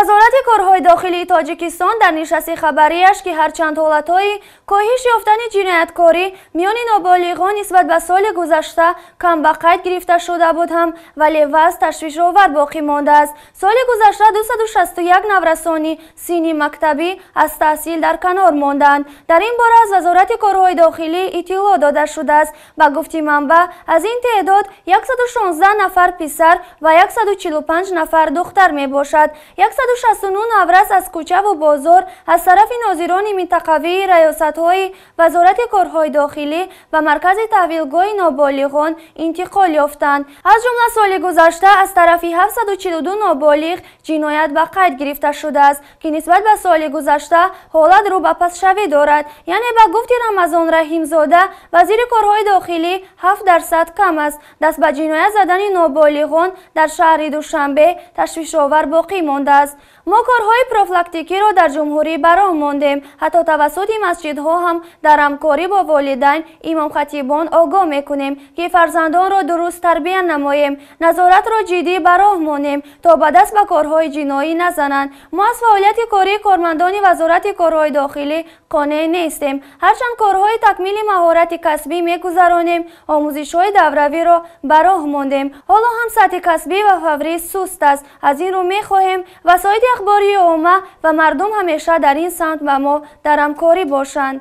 Вазорати корҳои дохилии Тоҷикистон дар нишасти хабарияш, ки ҳарчанд ҳолатҳои коҳиш ёфтани ҷинояткорӣ миёни ноболиғон нисбат ба соли гузашта кам ба қайд гирифта шуда буд ҳам, вале вазъ ташвишовар боқӣ мондааст. Соли гузашта 261 наврасони синни мактабӣ аз таҳсил дар канор монданд. Дар ин бора аз Вазорати корҳои дохилӣ иттилоъ дода шудааст. Ба гуфти манбаъ, аз ин теъдод 116 нафар писар ва 145 нафар духтар мебошад. 169 наврас аз кӯчаву бозор аз тарафи нозирони минтақавии раёсатҳои Вазорати корҳои дохилӣ ба маркази таҳвилгоҳи ноболиғон интиқол ёфтанд. Аз ҷумла соли гузашта аз тарафи 742 ноболиғ ҷиноят ба қайд гирифта шудааст, ки нисбат ба соли гузашта ҳолат рӯ ба пастшавӣ дорад. Яъне ба гуфти Рамазон Раҳимзода, вазири корҳои дохилӣ, 7% кам аст. Даст ба ҷиноят задани ноболиғон дар шаҳри Душанбе ташвишовар боқӣ мондааст. Мо корҳои профилактикиро дар ҷумҳурӣ ба роҳ мондем. Ҳатто тавассути масҷидҳо ҳам дар ҳамкорӣ бо волидайн, имомхатибон огоҳ мекунем, ки фарзандонро дуруст тарбия намоем, назоратро ҷиддӣ ба роҳ монем, то ба даст ба корҳои ҷиноӣ назананд. Мо аз фаъолияти кории кормандони Вазорати корҳои дохилӣ қонеъ нестем. Ҳарчанд корҳои такмили маҳорати касбӣ мегузаронем, омӯзишҳои давравиро ба роҳ мондем. Ҳоло ҳам сатҳи касбӣ ва фаврӣ суст аст. Аз ин рӯ мехоҳем васоити ахбории омма ва мардум ҳамеша дар ин самт ба мо дар ҳамкорӣ бошанд.